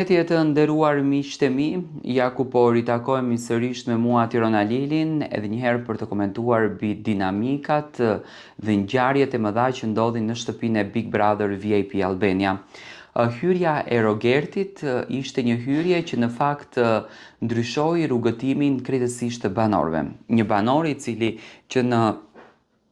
Përshëndetje të nderuar miqtë e mi, ja ku po ritakohemi sërish me mua Tiron Alilin, edhe një herë për të komentuar mbi dinamikat dhe ngjarjet e mëdha që ndodhin në shtëpinë e Big Brother VIP Albania. Hyrja e Rogertit ishte një hyrje që në fakt ndryshoi rrugëtimin krejtësisht të banorëve. Një banor i cili që në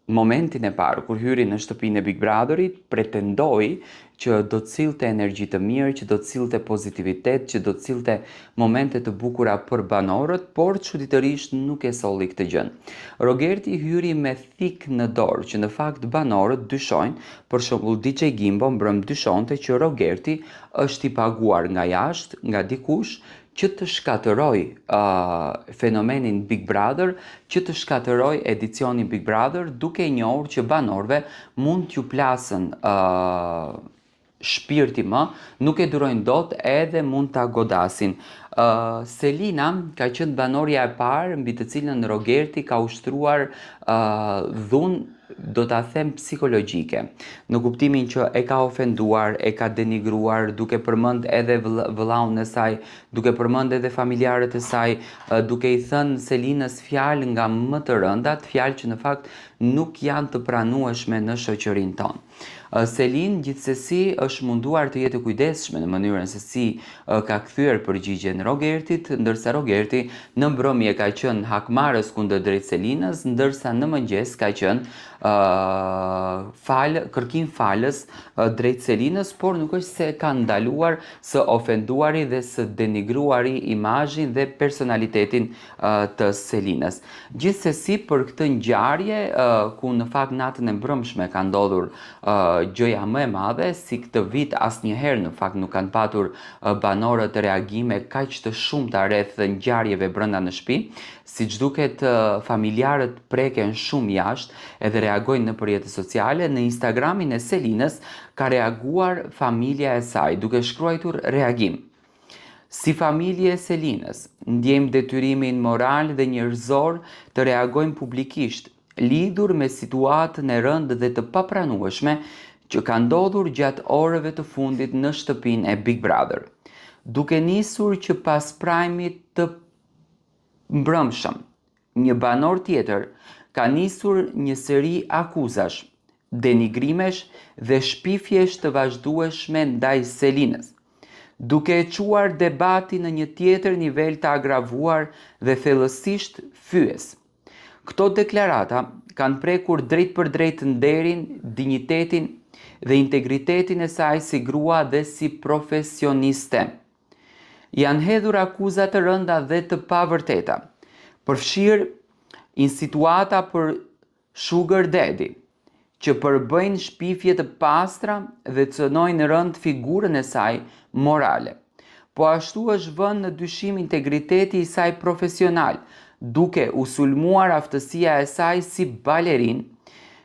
momentin e parë kur hyri në shtëpinë e Big Brotherit, pretendoi që do të sillte energji të mirë, që do të sillte pozitivitet, që do të sillte momente të bukura për banorët, por çuditërisht nuk e solli këtë gjë. Rogerti hyri me thikë në dorë, që në fakt banorët dyshojnë, për shembull DJ Gimbo mbrëm dyshonte që Rogerti është i paguar nga jashtë, nga dikush që të shkatërrojë uh, fenomenin Big Brother, që të shkatërrojë edicionin Big Brother, duke e njohur që banorëve mund t'ju plasën uh, shpirti më, nuk e durojnë dot edhe mund ta godasin. Uh, Selina ka qenë banorja e parë mbi të cilën Rogerti ka ushtruar uh, dhunë do ta them psikologjike, në kuptimin që e ka ofenduar, e ka denigruar, duke përmend edhe vëllaun e saj, duke përmend edhe familjarët e saj, duke i thënë Selinës fjalë nga më të rëndat, fjalë që në fakt nuk janë të pranueshme në shoqërinë tonë. Selin gjithsesi është munduar të jetë e kujdesshme në mënyrën se si ka kthyer përgjigjen Rogertit, ndërsa Rogerti në mbrëmje ka qenë hakmarrës kundër drejt Selinës, ndërsa në mëngjes ka qenë fal, kërkim falës drejt Selinës, por nuk është se ka ndaluar së ofenduari dhe së denigruari imazhin dhe personalitetin të Selinës. Gjithsesi për këtë ngjarje, ku në fakt natën e mbrëmshme ka ndodhur gjëja më e madhe, si këtë vit asnjëherë në fakt nuk kanë patur banorët reagime kaq të shumta rreth ngjarjeve brenda në shtëpi, siç duket familjarët preken shumë jashtë edhe reagojnë nëpër rrjete sociale, në Instagramin e Selinës ka reaguar familja e saj duke shkruajtur reagim. Si familje e Selinës, ndjejmë detyrimin moral dhe njerëzor të reagojmë publikisht lidhur me situatën e rëndë dhe të papranueshme që ka ndodhur gjatë orëve të fundit në shtëpinë e Big Brother. Duke nisur që pas prime-it të mbrëmshëm, Një banor tjetër ka nisur një seri akuzash, denigrimesh dhe shpifjesh të vazhdueshme ndaj Selinës, duke e çuar debatin në një tjetër nivel të agravuar dhe thellësisht fyes. Këto deklarata kanë prekur drejtpërdrejt nderin, dinjitetin dhe integritetin e saj si grua dhe si profesioniste. Janë hedhur akuza të rënda dhe të pavërteta, përfshirë insinuata për sugar daddy, që përbëjnë shpifje të pastra dhe cënojnë rëndë figurën e saj morale. Po ashtu është vënë në dyshim integriteti i saj profesional, duke u sulmuar aftësia e saj si balerinë,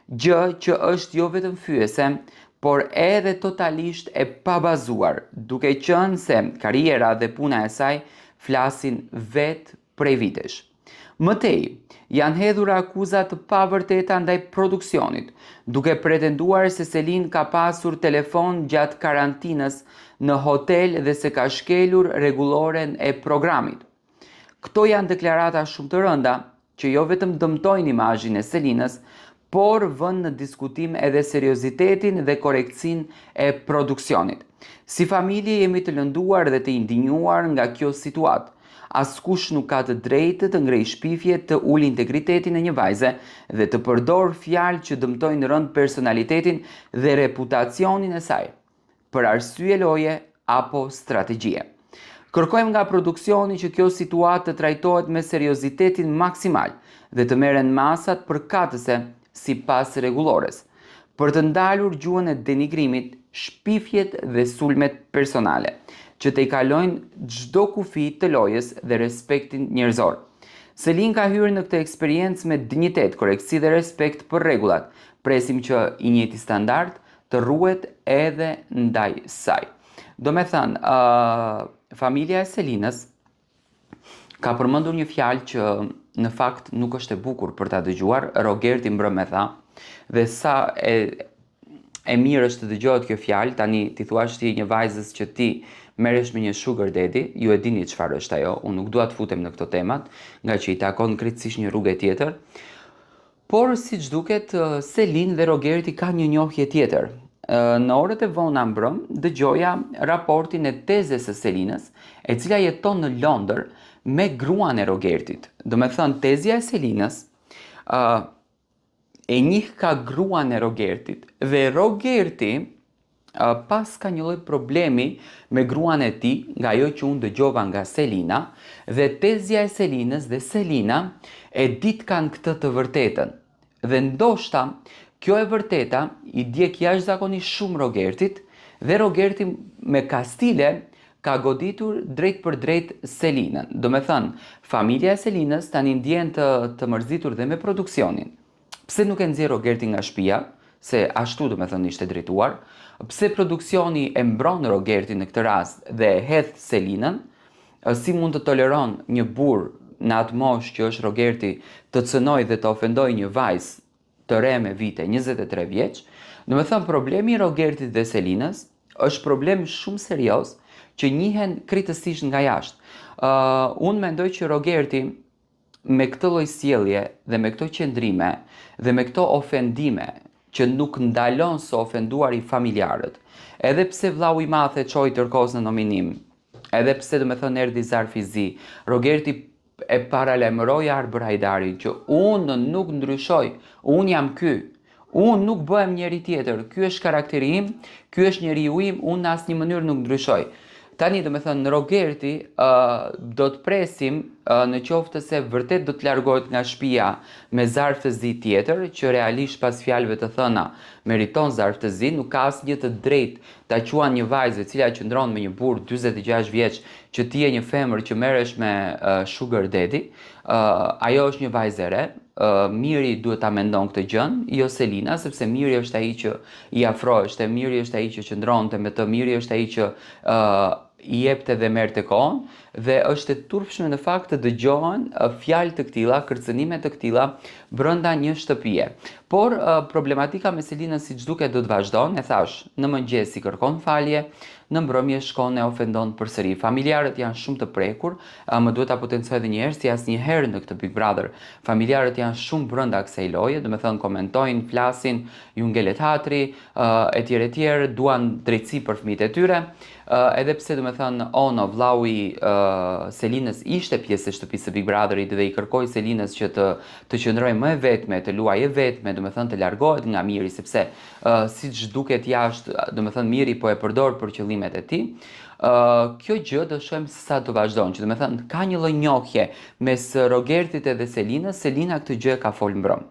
gjë që është jo vetëm fyese, por edhe totalisht e pabazuar, duke qenë se karriera dhe puna e saj flasin vetë prej vitesh. Më tej, janë hedhur akuza të pavërteta ndaj produksionit, duke pretenduar se Selin ka pasur telefon gjatë karantinës në hotel dhe se ka shkelur rregulloren e programit. Këto janë deklarata shumë të rënda, që jo vetëm dëmtojnë imazhin e Selinës, por vënë në diskutim edhe seriozitetin dhe korrektësinë e produksionit. Si familje jemi të lënduar dhe të indinjuar nga kjo situatë. Askush nuk ka të drejtë të ngrejë shpifje, të ulë integritetin e një vajze dhe të përdorë fjalë që dëmtojnë rëndë personalitetin dhe reputacionin e saj. për arsye loje apo strategjie. Kërkojmë nga produksioni që kjo situatë të trajtohet me seriozitetin maksimal dhe të merren masat përkatëse sipas rregullores, për të ndalur gjuhën e denigrimit, shpifjet dhe sulmet personale, që tejkalojnë çdo kufi të lojës dhe respektin njerëzor. Selin ka hyrë në këtë eksperiencë me dinjitet, korrektësi dhe respekt për rregullat. Presim që i njëjti standard të ruhet edhe ndaj saj. Domethënë, uh, familja e Selinës ka përmendur një fjalë që në fakt nuk është e bukur për ta dëgjuar, Rogerti mbrëmë e tha, dhe sa e, e mirë është të dëgjohet kjo fjalë, tani t'i thuash ti një vajzës që ti merresh me një sugar daddy, ju e dini çfarë është ajo, unë nuk dua të futem në këto temat, ngaqë i takon krejtësisht një rruge tjetër. Por siç duket Selin dhe Rogerti kanë një njohje tjetër. Në orët e vona mbrëm dëgjoja raportin e tezes së Selinës, e cila jeton në Londër me gruan e Rogertit. Domethënë tezja e Selinës ë e njihka gruan e Rogertit dhe Rogerti paska një lloj problemi me gruan e tij, nga ajo që unë dëgjova nga Selina, dhe tezja e Selinës dhe Selina e ditkan këtë të vërtetën. Dhe ndoshta kjo e vërteta i djeg jashtëzakonisht shumë Rogertit dhe Rogerti me kastile ka goditur drejtpërdrejt Selinën. Domethënë, familja e Selinës tani ndjehen të, të mërzitur dhe me produksionin. Pse nuk e nxjerr Rogerti nga shtëpia, se ashtu domethënë ishte drejtuar, pse produksioni e mbron Rogertin në këtë rast dhe e hedh Selinën, si mund të toleron një burrë në atë moshë që është Rogerti të cënojë dhe të ofendojë një vajzë të re me vite, 23 vjeç, domethënë problemi i Rogertit dhe Selinës është problem shumë serioz që njihen krejtësisht nga jashtë. Uh, unë mendoj që Rogerti me këtë lloj sjellje dhe me këto qëndrime dhe me këto ofendime që nuk ndalon së ofenduari familjarët, edhe pse vllau i madh e çoi tërë kohës në nominim, edhe pse domethënë erdhi zarfi i zi, Rogerti e paralajmëroi Arbër Hajdarin që unë nuk ndryshoj, unë jam ky, unë nuk bëhem njeri tjetër, ky është karakteri im, ky është njeriu im, unë në asnjë mënyrë nuk ndryshoj. Tani, domethënë, Rogerti uh, do të presim uh, në qoftë se vërtet do të largohet nga shtëpia me zarf të zi tjetër, që realisht pas fjalëve të thëna meriton zarf të zi, nuk ka asnjë të drejtë ta quan një vajzë e cila qëndron me një burrë 46 vjeç që ti je një femër që merresh me uh, sugar daddy, uh, ajo është një vajzë e re, uh, Miri duhet ta mendon këtë gjën, jo Selina, sepse Miri është ai që i afroheshte, Miri është ai që qëndronte me të, Miri është ai që uh, i jepte dhe merrte kohën dhe është e turpshme në fakt të dëgjohen fjalë të këtilla, kërcënime të këtilla brenda një shtëpie. Por problematika me Selinën siç duket do të vazhdon, e thash, në mëngjes i kërkon falje, në mbrëmje shkon e ofendon përsëri. Familjarët janë shumë të prekur, më duhet ta potencoj edhe një herë si asnjëherë në këtë Big Brother. Familjarët janë shumë brenda kësaj loje, domethënë komentojnë, flasin, ju ngelet hatri, etj etj, duan drejtësi për fëmijët e tyre. Edhe pse domethënë Ono, vllau i Selinës ishte pjesë e shtëpisë së Big Brotherit dhe i kërkoi Selinës që të të qëndrojë më e vetme, të luajë e vetme, domethënë të largohet nga Miri sepse uh, siç duket jashtë, domethënë Miri po e përdor për qëllimet e tij. Uh, kjo gjë do shohim se sa do vazhdon, që domethënë ka një lloj njohje mes Rogertit edhe Selinës, Selina këtë gjë e ka fol mbrëm.